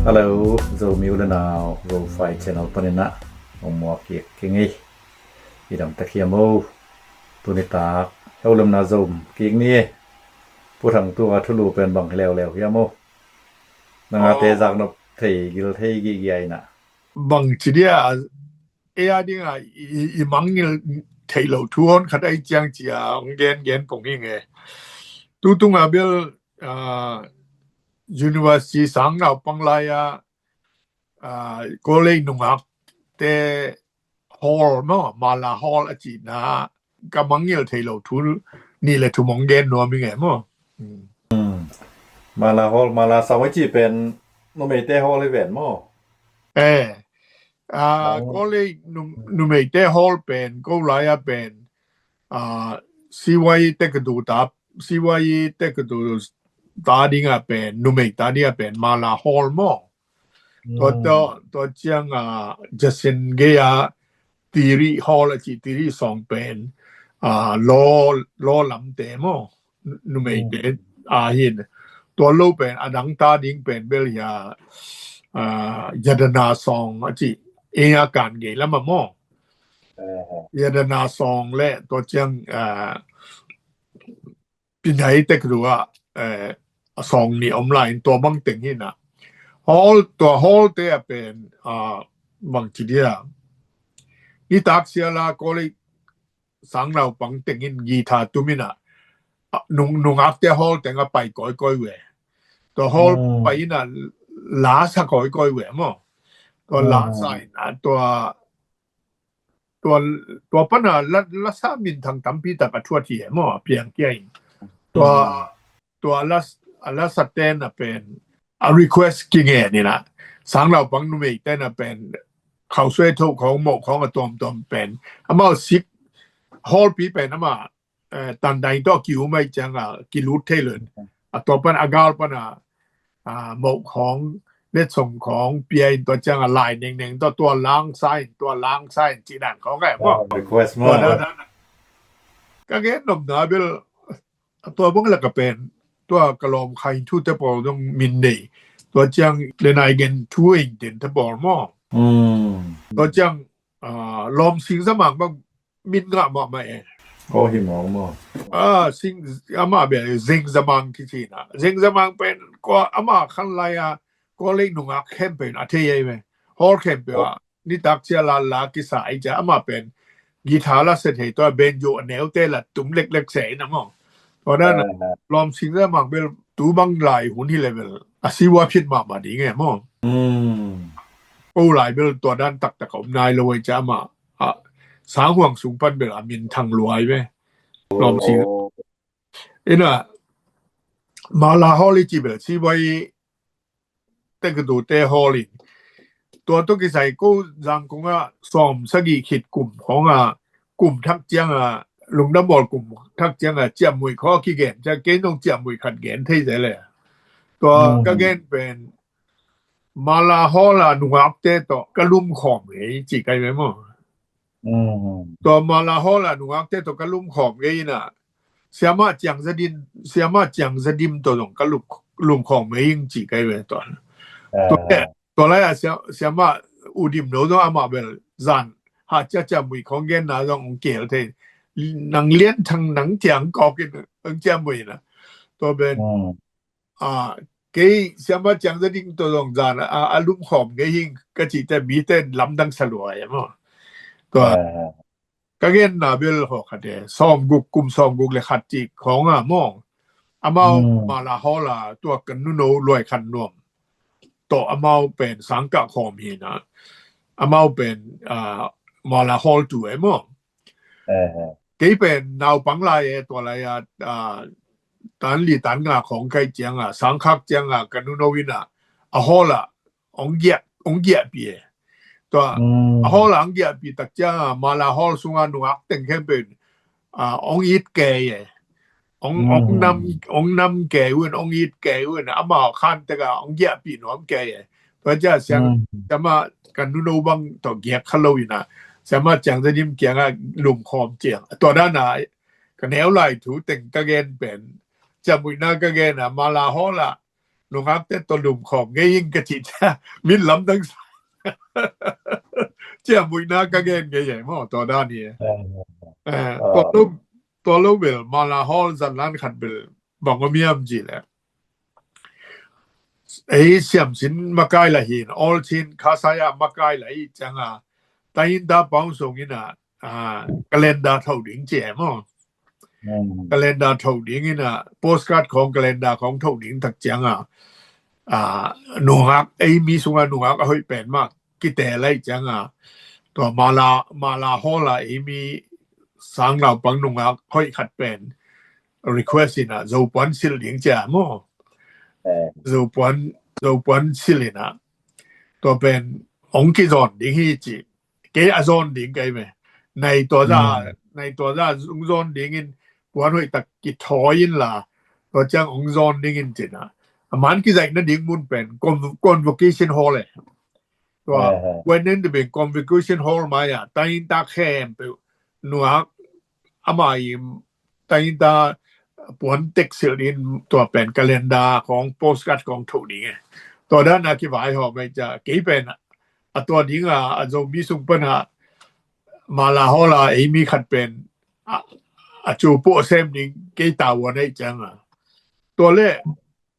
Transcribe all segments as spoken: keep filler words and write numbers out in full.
Hello, Zomi u le nau, Zofi channel panin ah hong muak kik keng ei. I dam tak hiam o? Tuni tak heulemna zom kik ni. Pu Thang tua thulu pen bang hi leuleu hiam o? Nangate zaknop thei gil thei gihgia in ah. Bang ci dia, ei a ding a i, i mangngilh theih loh thu hon khat ahi ciang ci a hong gen gen pong hi nge. Tu tung a bel, ah, university sang naupang lai a, ah, college nungakte hall maw, Mala Hall a cihna ka mangngilh theih loh thu nih le thum hong gen nuam hi nge maw. Mala Hall, Mala Sawng a cih pen numeite hall hi ven maw? Eh, ah, college num-, numeite hall pen, ko lai a pen, ah, C Y E te ka duh ta, C Y E te ka duh ta ding a pen, numei ta ding a pen, Mala Hall maw. Tua, tua, tua ciang, ah, Jasin gei a Tiri Hall a cih, Tiri Sawng pen, ah, law, law lamte maw, numeite a hin. Tua lo pen a dang ta ding pen bel hi a, ah, Yadana Sawng a cih, ei a kan gei lam a maw. Yadana Sawng le tua ciang, ah, Pinhai te ka duh a, eh, a sawng nih om lai in tua bang teng hi na. Hall, tua hall te a pen, ah, bang ci dia. Nitak sia la college sang naupang teng in guitar tum in ah, ah, nung, nungakte hall teng a pai kawikawi ve. Tua hall pai in ah la sa kawikawi ve maw. Tua la sa in ah, tua tua, tua pan a la, lasa minthang tampi tak a thuat hi e maw, a piang kia in. Tua, tua la, a lasa ten a pen, a request kingen in ah, sang naupang numei ten a pen, khausuai tho khawng, moh khawng a tuamtuam pen, amau sik, hall pi pen amah, eh, tandai tawh ki-um ahih ciang a kilut thei lo in. A tua pan a gal pan a, ah, moh khawng, letsong khawng pia in tua ciang a lai nengneng tawh tua lang sa in, tua lang sa in cih dan khawng eh maw. Request maw. Tua dan, dan, ka gen nopna bel, tua bang lak a pen, tua ka lawm khain thu te pawl dong min nei. Tua ciang le nai gen thu in ten te pawl maw. Tua ciang, ah, Lawm Sing Za Mang bang min ngah mahmah e. Aw, hi mawk maw. Ah, Sing, amah bia Zeng Za Mang kici na. Zeng Za Mang pen, kua amah khan lai a, kua lei nungak khempeuh in a thei ei ve. Hall khempeuh a, nitak cia la la kisa ei cia amah pen. Guitar la se thei tua banjo a neute la tum leklek se ei na maw. Tua dan a, Lawm Sing Za Mang bel tu bang lai hun hi level. A siwa phit mahmah ding e maw. Ko lai bel tua dan taktak a om nai lo ei cia amah. A, Sang Huang Sung pan bel a min thang luai ve. Lawm Sing. Ina, Mala Hall i ci bel, siwa i te ka du te hall in. Tua tawh kisai ko Zangkong a sawm sagih khit kum khawng a, kum thak ciang a, lungdam bawl kum thak ciang a, ciamui khaw kigen, cia kei nong ciamui khat gen thei ze le. Tua ka gen pen, Mala Hall a nungakte tawh ka lum khawm ngei ci kai ve maw. Tua Mala Hall a nungakte tawh ka lum khawm ngei ina. Siama Ciang Za Dim, Siama Ciang Za Dim tawh zong ka lum, lum khawm ngei ing ci kai ve tua. Tua lai a sia, Siama U Dim No zong amah bel zan. Ha cia cia mui khawng gen na zong ong kel thei. Nang Lian Thang nang ciang kawk in ong cia mui na. Tua ben. A, kei Siama Ciang Za Dim tawh zong zan a, a lum khawm ngei hing ka cih te mi ten lamdang sa lua e maw. Tua, ka gen na bel haw khat e, sawm guk, kum sawm guk le khat cih khawng a maw. Amau Mala Hall a, tua kan nuno luai khan nuam. Tawh amau pen sang kah khawm hi na. Amau pen, a, Mala Hall tu e maw. Kei pen naupang lai e, tua lai a, a, tan li tan nga khawng kai ciang a, sang khak ciang a, ka nuno in a, a hall a, ong giah, ong giahpi e. Tua, a hall a ong giahpi tak ciang a, Mala Hall sung a nungak teng khempeuh in, a, ong it kei e. Ong, ong nam, ong nam kei un, ong it kei un, amau khan tek a, ong giahpi nuam kei e. Tua cia siang, siama kan nuno bang tawh giak kha lo ina. Siama Ciang Za Dim kiang a lum khawm ciang. Tua dan a, ka neu lai thu teng ka gen pen. Ciamui na ka gen a, Mala Hall a, nungakte tawh lumkhawm ngei ing ka cih cia, min lamdang sa. Cia muihna ka gen ngei e maw, tua dan hi e. Eh, tua lo, tua lo bel, Mala Hall zan lan khat bel bang om hiam cih leh, ei siamsin makai lah hi in, All Chin Khasaya makai lah hi ciang a, tainta paung sung in a, a, calendar tho ding ci e maw. Calendar tho ding in a, postcard khawng, calendar khawng tho ding tak ciang a, a, nungak, ei mi sung a nungak a hoih pen mah kite lai ciang a, tua Mala, Mala Hall a ei mi sang naupang nungak hoih khat pen request in a, Zopuan silh ding cia maw. Zopuan, Zopuan silh in a, tua pen hong kizawn ding hi ci. Kei a zawn ding kei me. Nai tua za, nai tua za hong zawn ding in, puan hoih tak kithawi in la, tua ciang hong zawn ding in cin a, a man kizaihna ding mun pen con-, Convocation Hall e. Tua, Wednesday pen Convocation Hall mai a, tainta khempeuh, nungak, ama i tainta puan tek silh in, tua pen calendar khawng, postcard khawng tho ding e. Tua dan a kivaihawm mai cia, kei pen a tua ding a, a Zomi sung pan a, Mala Hall a ei mi khat pen a, a cu puah sem ding kei tavuan ahi ciang a. Tua leh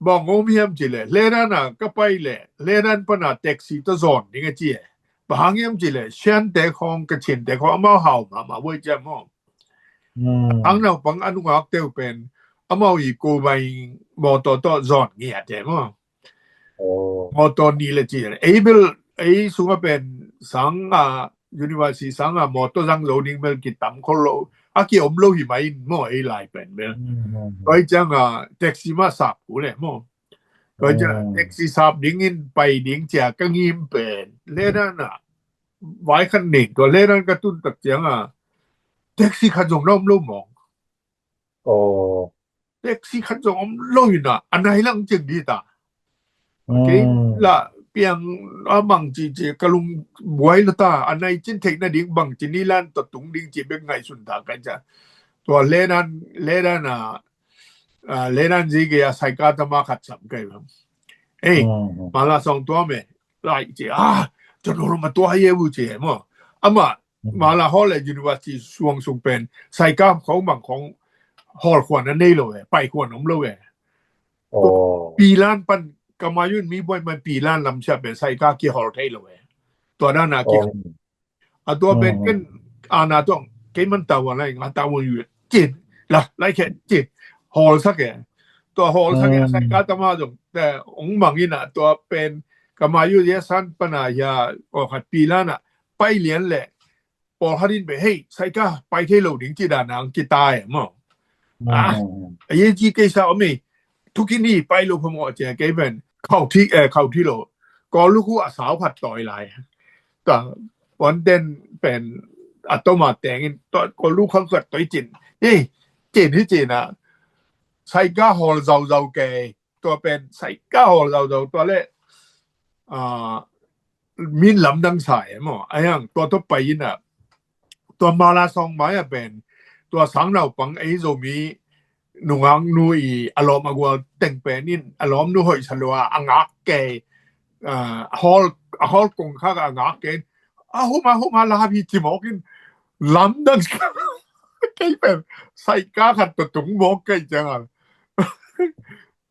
bang om hiam cih leh, Lenan a ka pai leh, Lenan pan a taxi tawh zawn ding a ci e. Bang hang hiam cih leh, Siante khawng, Kachinte khawng, amau hau mahmah vuai cia maw. Ang naupang a nungakte uh pen, amau i Kobe mawtaw tawh zawn ngiat e maw. Mawtaw nih le ci e. Ei bel, ei sung a pen sang a, university sang a mawtaw zang zo ding bel kitam khol lo. A kiom lo hi mai in maw, ei lai pen bel. Tua hi ciang a taxi mah sap kul e maw. Tua hi ciang a taxi sap ding in pai ding cia ka ngim pen. Lenan a vai khat nin, tua Lenan ka tun tak ciang a taxi khat zong na om lo mawng. Taxi khat zong om lo in a, a nai lang ciang di ta. Kei la piang a mang ci ci ka lung buai lo ta, a nai cin theihna ding bang ci ni lan tawh tung ding ci bek ngaihsun ta kai cia. Tua Lenan, Lenan a, a, Lenan zi gei a saika tama khat sam kai bang. Ei, Mala song tua me, lai ci, a, John Holma tua hi e bu ci e maw. Ama, Mala Hall le university suang sung pen, saika khawng bang khawng hawl khuan a nei lo e, pai khuan om lo e. Pilan pan, Kamayun mi buai man Pilan lam sia pen, saika kihawl thei lo e. Tua dan a ki, a tua pen ken, a na tuang, kei man tavuan lai, nga tavuan yu, cin, la, lai khen, cin, hawl sak e. Tua hawl sak e, saika tama zong, te, ong mang in a, tua pen, Kamayu ye san pan a, ya, o khat Pilan a, pai lian le, pawlkhat in pen, hei, saika, pai thei lo ding ci dan ang kitai, maw. A, a ye ci kei sa om i, thu kini pai lo phamawh cia kei pen, khauh thi, eh, khauh thi lo. Kawl lukhu a sau khat tawi lai. Tua, puan den pen, a toma tengin, tua, Kawl lukhu khat tawi cin. Ei, cin hi cin a. Saika hawl zauzau kei. Tua pen saika hawl zauzau tua le, a, min lamdang sa e maw. A yang tua tua pai in a, tua Mala sawng mai a pen, tua sang naupang ei Zomi nungak nu i a lawm a gual teng pen in, a lawm nu hoih sa lua, a ngak kei, a, a hawl, a hawl kong khak a ngak kei, a huma, huma la hi ci mawk in, lamdang sa. Kei pen, saika khat tua tung mawk kei ciang a.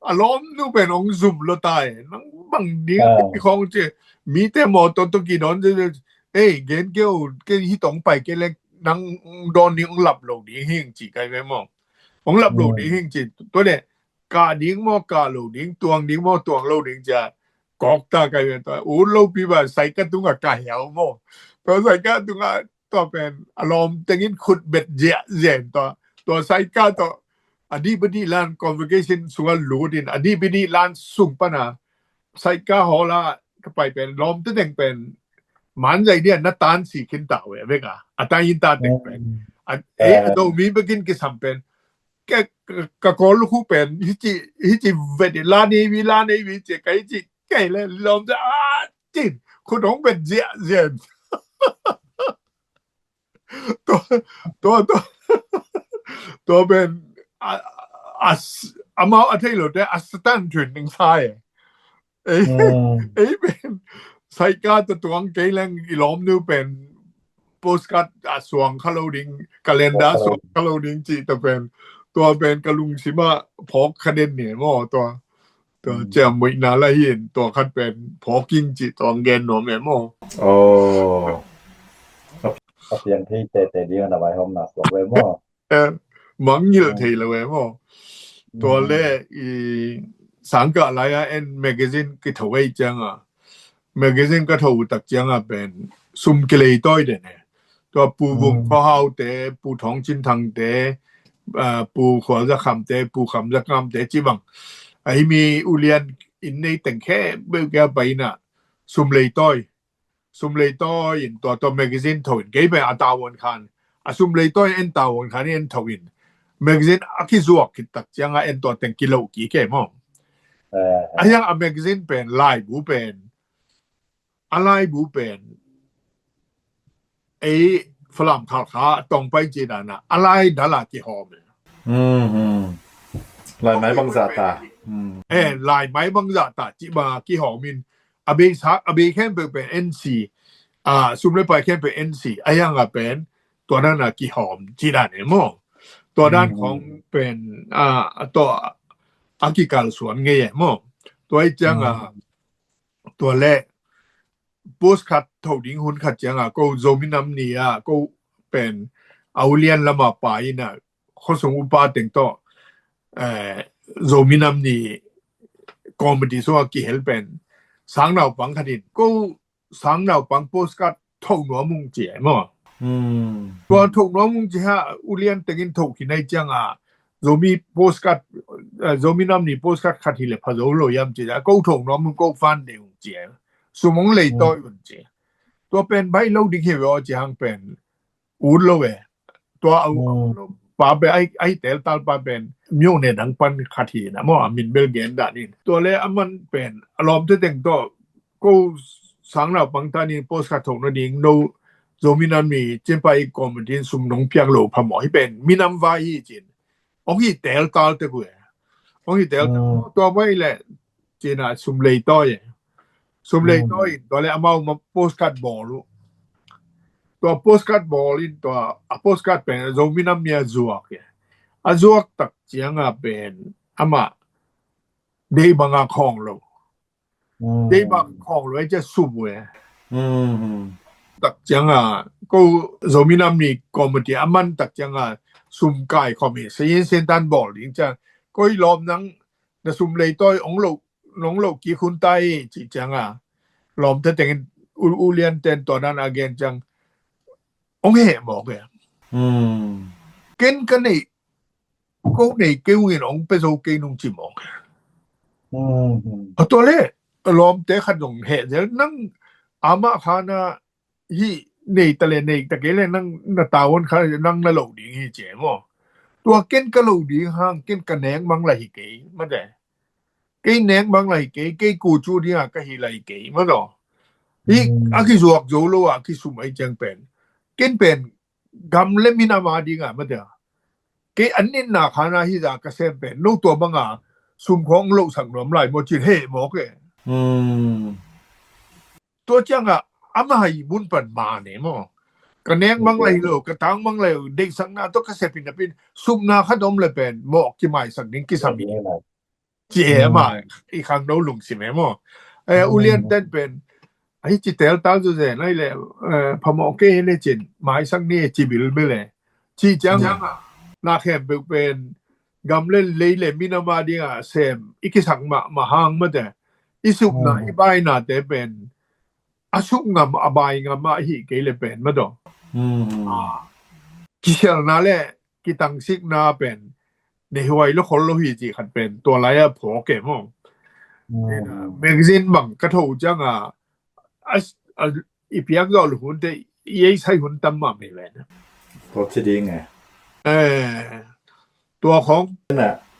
A lawm nu pen ong zum lo ta e. Nang bang ding a ti khong ci. Mite mawtaw tawh kidawn ci. Ei, gen kei o, kei hi tong pai kei leng nang dawn ding ong lap lo ding hing ci kai ve maw. Ong lap lo ding hing ci. Tua le, kah ding maw, kah lo ding, tuang ding maw, tuang lo ding cia. Kawk ta kai ve ta. Ut lo pi ba, saika tung a kah hiau maw. Tua saika tung a tua pen a lawm tengin khut bet ziahziah in tua, tua saika tua a dih pa dih lan convocation sungah lut in a dih pa dih lan sung pan a saika hawl a ka pai pen lawmte teng pen man zai dia na tan si khin ta ve vek a, a tan in ta teng pen a, e, a Zomi bekin kisam pen ke, ka Kawl lukhu pen hici, hici vet in la nei vi, la nei vi ci ka hici kei le lawmte a cin khut hong bet ziahziah in. Tua, tua, tua, tua pen a, a, amau a thei lo te a Satan thuin ding sa e. Ei, ei pen saika tawh tuang kei leng i lawmnu pen postcard a suang kha lo ding, calendar suang kha lo ding cih tawh pen, tua pen ka lungsim ah phawk kha den ni maw, tua tua ciammuihna la hi in, tua khat pen phawk ing cih tuang gen nuam e maw. A piang thei tete ding a na vaihawmna suak ve maw. Mangngilh thei lo e maw. Tua le i sangkah lai-a en magazine kitho ei cianga, magazine ka tho uh tak cianga pen sum kileitawi den e. Tua Pu Vung Khua Hau te, Pu Thawng Cin Thang te, Pu Khual Za Kham te, Pu Kham Za Kham te ci bang, ahi mi ulian inn nei teng khempeuh kia pai ina sum leitawi sum leitawi in tua tua magazine tho in, kei pen a tavuan khan a sum leitawi en tavuan khan en tho in, magazine a kizuak khit tak cianga en tua teng kilo kik e maw. A hiang a magazine pen laibu pen, a laibu pen ei Falam Khalkha tong pai ci dana a lai dala kihawm e. Laimai bangzah ta. E, laimai bangzah ta ci banga kihawm in, a bei sa, a bei khempeuh pen en si, a sum le pai khempeuh en si, a hianga pen tua dana kihawm ci dan e maw. Tua dan khawng pen a tua a kikalsuan ngei e maw. Tua i cianga tua le postcard tho ding hun khat cianga ko Zomi Nam Ni a ko pen a ulian lama pa ina khuasung upa teng tawh Zomi Nam Ni committee sungah kihel pen sang naupang khat in ko sang naupang postcard tho nuam ung ci e maw. Tua tho nuam ung ci ha, ulian tengin tho khin ai cianga Zomi postcard, Zomi Nam Ni postcard khat hi le pha zo lo hiam ci a, ko tho nuam ung, ko fan de ung ci e. Sum ong leitawi un ci. Tua pen baih lo ding hi ve aw ci hang pen ut lo e. Tua a pa pen, ai teltal pa pen myo ne dang pan khat hi na maw, a min bel gen dan in. Tua le a man pen a lawmte teng tawh ko sang naupang ta ni postcard tho nading no Zomi Nam Ni cin pa i committee in sum nong piak lo phamawh hi pen minam vai hi cin. Ong hi teltal tek uh e. Ong hi teltal. Tua vai le cina sum leitawi e. Sum leitawi in tua le amau ma postcard bawl uh. Tua postcard bawl in tua a postcard pen Zomi Nam Ni a zuak e. A zuak tak cianga pen ama dei banga khawng lo. Dei bang khawng lo e cia sum uh e. Tak cianga ko Zomi Nam Ni committee a man tak cianga sum kai khawm hi, sayin sen tan bawl ding cia, koi lawm nang na sum leitawi ong lo nong lo kik hun ta hi ci cianga lawmte tengin ulian ten tua dan a gen ciang ong heh mawk e. Ken ka nei, ko nei kei ungin ong pe zo kei nung ci mawk e. A tua le lawmte khat zong heh zel, nang amah khana hi nei ta le nei ta kei le nang na tavuan kha nang na lo ding hi ci e maw. Tua ken ka lo ding hang ken ka neng mang la hi kei mate. Kei neng mang la hi kei, kei ku cu dinga ka hi la hi kei mate. Hi a kizuak zo lo a kisum ai ciang pen ken pen gam le minam a dinga mate. Kei an nitna khana hi za ka sem pen no tua banga sum khawng lo sak nuam lai maw cin heh mawk e. Tua cianga ama hai mun pan ma ne maw. Ka neng mang lai lo, ka tang mang lai lo, deihsakna tawh ka sepin napin sumna khat om le pen mawh kimaisak ding kisam hi. Ci e ama i khangno lungsim e maw. Ulian ten pen ahi ci teltal zo zen ai le phamawh kei le cin maisak ni ci bilbil e. Ci cianga na khempeuh pen gam le lei le minam a dinga sem i kisak mahmah hang mate. I supna i bainate pen a sup ngam a bai ngam a hi kei le pen mate. Kisialna le kitangsikna pen nei huai lo khol lo hi ci khat pen tua lai-a phawk e maw. Magazine bang ka tho cianga i piak zawh lo hunte i ei sai hun tam mah mei ven. Tua ci ding e. Tua khawng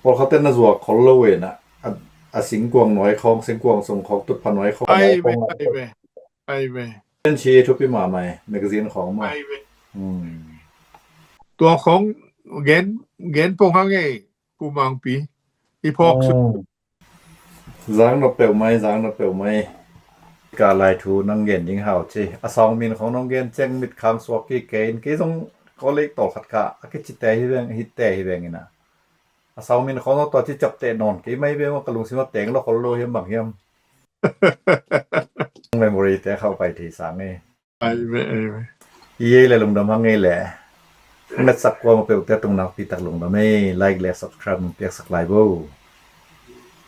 pawlkhatte na zuak khol lo e na, a singkuang nuai khawng, singkuang sung khawng, tutpha nuai khawng, ai ve, ai ve, ai ve. Pen ci thupi mahmah e magazine khawng maw. Tua khawng gen, gen pong hang e. Pu Mangpi i phawk suk. Zang na peuh mai, zang na peuh mai. Ka lai thu nang gen ding hau ci. A sawng min khong nong gen ciang mit khang suak ki kei in, kei zong college tawlkhat kha a kici te hi veng, hi te hi veng ina. A sawng min khong nong tua ci cap te non kei mai veng, ka lungsim a teng lo khol lo hiam bang hiam. Memory te khau pai thei sang e. Ai ve, ai ve. I ei le lungdam hang ei le. Ngetsak kua ma peuh te tung nak pi tak lungdam ei. Like le subscribe piaksak lai bo.